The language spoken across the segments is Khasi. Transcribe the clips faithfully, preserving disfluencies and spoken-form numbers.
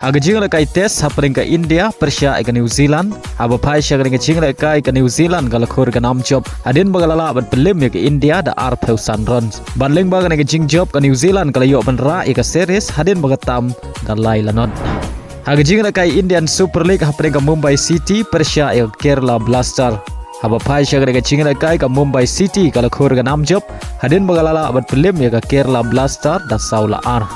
Ha ka jinglehkai test hapdeng ka India pyrshah ïa ka New Zealand, haba phai sha kane ka jinglehkai ka New Zealand ka la khur ka nam jop hadien ba ka la lah ban pynliem ïa ka India da arphew san runs. Bad lyngba kane ka jingjop ka New Zealand ka la ïoh ban rah ïa ka series hadien ba ka tam da lai lanot. Ha ka jinglehkai Indian Super League hapdeng ka Mumbai City pyrshah ïa ka Kerala Blaster, haba phai sha kane ka jinglehkai ka Mumbai City ka la khur ka nam jop hadien ba ka la lah ban pynliem ïa ka Kerala Blaster da saw la ar.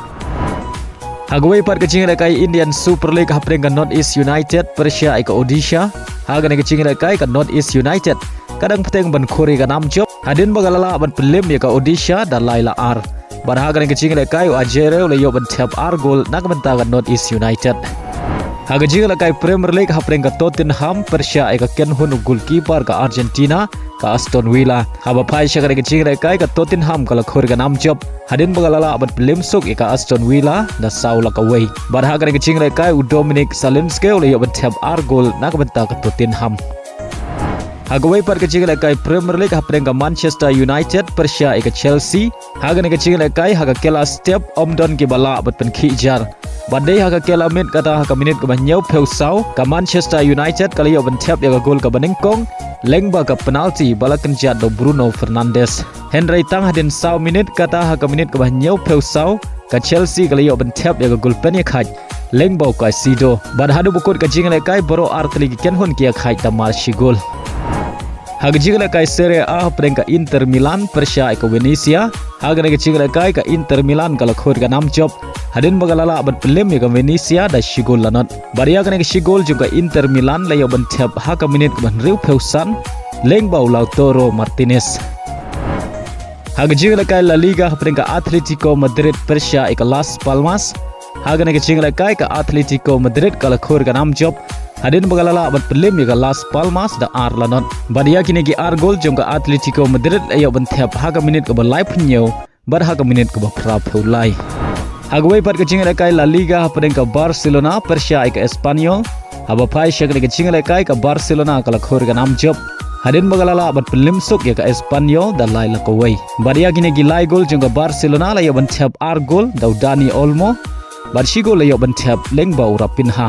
Ha kawei pat ka jinglehkai Indian Super League hapdeng ka North East United pyrshah ïa ka Odisha. Ha kane ka jinglehkai ka North East United ka dang bteng ban khur ïa ka nam jop hadien ba ka la lah ban pynliem ïa ka Odisha da lai la ar. Bad ha kane ka jinglehkai u Ajaero u la ïoh ban thep ar gol na ka bynta ka North East United. Ha ka jinglehkai Premier League hapdeng ka Tottenham pyrshah ïa ka kynhun u goalkeeper ka Argentina, ka Aston Villa. Haba phai sha kane ka jinglehkai ka Tottenham ka la khur ka nam jop hadien ba ka la lah ban pynliem suk ïa ka Aston Villa da saw la kawei. Bad ha kane ka jinglehkai u Dominic Szolinski u la ïoh ban thep ar gol na ka bynta ka Tottenham. Ha kawei pat ka jinglehkai Premier League hapdeng ka Manchester United pyrshah ïa ka Chelsea. Ha kane ka jinglehkai ha ka kela step ym don kiba lah ban pynkhih jar. Bad dei ha ka kela miet kata ha ka minit kaba hynñiewphew saw ka Manchester United ka la ïoh ban thep ïa ka gol kaba nyngkong lyngba ka penalty ba la kynjat da u Bruno Fernandes. Hynrei tang hadien saw minit kata ha ka minit kaba hynñiewphew saw ka Chelsea ka la ïoh ban thep ïa ka gol pynïakhaid lyngba u Caicedo. Bad haduh ba kut ka jinglehkai baroh ar tylli ki kynhun ki ïakhaid da mar shi gol. Ha ka jinglehkai Serie A hapdeng ka Inter Milan pyrshah ïa ka Venezia. Ha kane ka jinglehkai ka Inter Milan ka la khur ka nam jop hadien ba ka la lah ban pynliem ïa ka Venezia da shi gol la nod. Bad ïa kane ka shi gol jong ka Inter Milan la ïoh ban thep ha ka minit kaba hynriewphew san lyngba u Lautaro Martinez. Ha ka jinglehkai La Liga hapdeng ka Atletico Madrid pyrshah ïa ka Las Palmas. Ha kane ka jinglehkai ka Atletico Madrid ka la khur ka nam jop hadien ba ka la lah ban pynliem ïa ka Las Palmas da ar la nod. Bad ïa kine ki ar gol jong ka Atletico Madrid la ïoh ban thep ha ka minit kaba laiphew hynñiew bad ha ka minit kaba phraphew lai. Ha kawei pat ka jinglehkai La Liga hapdeng ka Barcelona pyrshah ïa ka Espanyol. Haba phai sha kane ka jinglehkai ka Barcelona ka la khur ka nam jop hadien ba ka la lah ban pynliem suk ïa ka Espanyol da lai la kawei. Bad ïa kine ki lai gol jong ka Barcelona la ïoh ban thep ar gol da u Dani Olmo bad shi gol la ïoh ban thep lyngba u Raphinha.